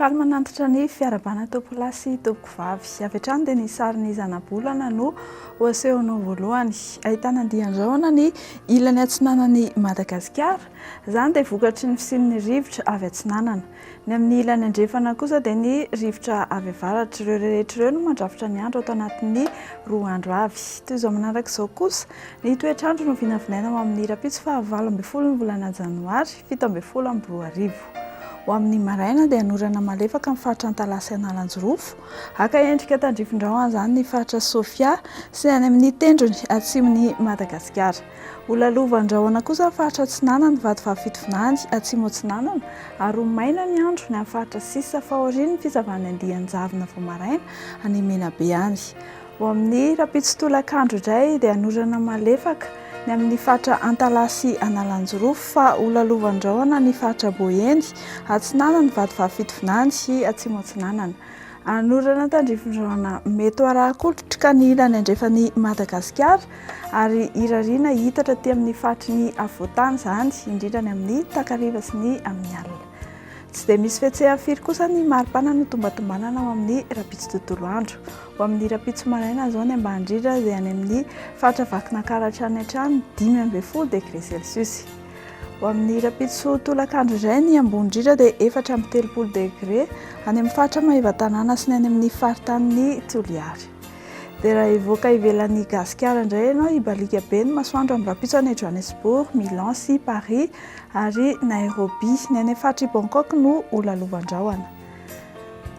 Faly manantitra ny fiarahabana tompokolahy sy tompokovavy. Avy hatrany dia ny sarin'ny zanabolana no ho asehonao voalohany. Ahitana andian-drahona ny ilany atsinanan'i Madagasikara. Izany dia vokatry ny fisian'ny rivotra avy atsinanana. Ny amin'ny ilany andrefana kosa dia ny rivotra avy avaratra. Ireo rehetra ireo no mandrafitra ny andro ato anatin'ny roa andro avy. Toy izao manaraka izao kosa ny toetr'andro no vinavinaina ho amin'ny rahampitso faha 18 ny volana janoary 2017. Ho amin'ny maraina dia hanorana malefaka ny faritra Antalaha sy Analanjirofo. Haka endrika tandrifin-drahona izany ny faritra Sofia sy ny any amin'ny tendrony atsimon'i Madagasikara. Ho lalovan-drahona kosa ny faritra Atsinanana, Vatovavy Fitovinany, Atsimo Atsinanana ary ho maina ny andro ny amin'ny faritra sisa fa aorian'ny fizavan'ny andian-javona vao maraina any Menabe any. Ho amin'ny rahampitso tolakandro indray dia hanorana malefaka ny amin'ny faritra Antalaha sy Analanjirofo fa ho lalovan-drahona ny faritra Boeny, Atsinanana, Vatovavy Fitovinany sy Atsimo Atsinanana. Hanorana tandrifin-drahona mety ho arahin-kotroka ny ilany andrefan'i Madagasikara ary irariana hiitatra aty amin'ny faritry ny afovoan-tany izany, indrindra ny amin'ny takariva sy ny amin'ny alina. Tsy dia misy fihetsehany firy kosa ny maripana notombantombanana ho amin'ny rahampitso tontolo andro. Ho amin'ny rahampitso maraina izao ny ambany indrindra dia any amin'ny faritra Vakinankaratra any hatrany 15 degré celsius. Ho amin'ny rahampitso tolakandro indray ny ambony indrindra dia 34 degré any amin'ny faritra Maevatanàna sy ny any amin'ny faritanin'i Toliary. Dia raha hivoaka ivelan'i Gasikara indray ianao, hibaliaka be ny masoandro amin'ny rahampitso any Johannesburg, Milan sy Paris ary Nairobi. Ny any amin'ny faritr'i Bangkok no ho lalovan-drahona.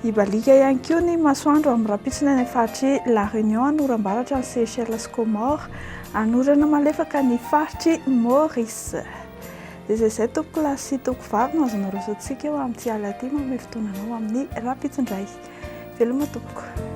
Hibaliaka ihany koa ny masoandro amin'ny rahampitso ny any amin'ny faritr'i La Réunion, hanoram-baratra ny Seychelles sy Comores, hanorana malefaka ny faritr'i Maurice. Dia izay izay tompoko lahy sy tompoko vavy no azonareo aroso antsika eo amin'ity alina ity. Manome fotoana anao amin'ny rahampitso indray. Veloma tompoko.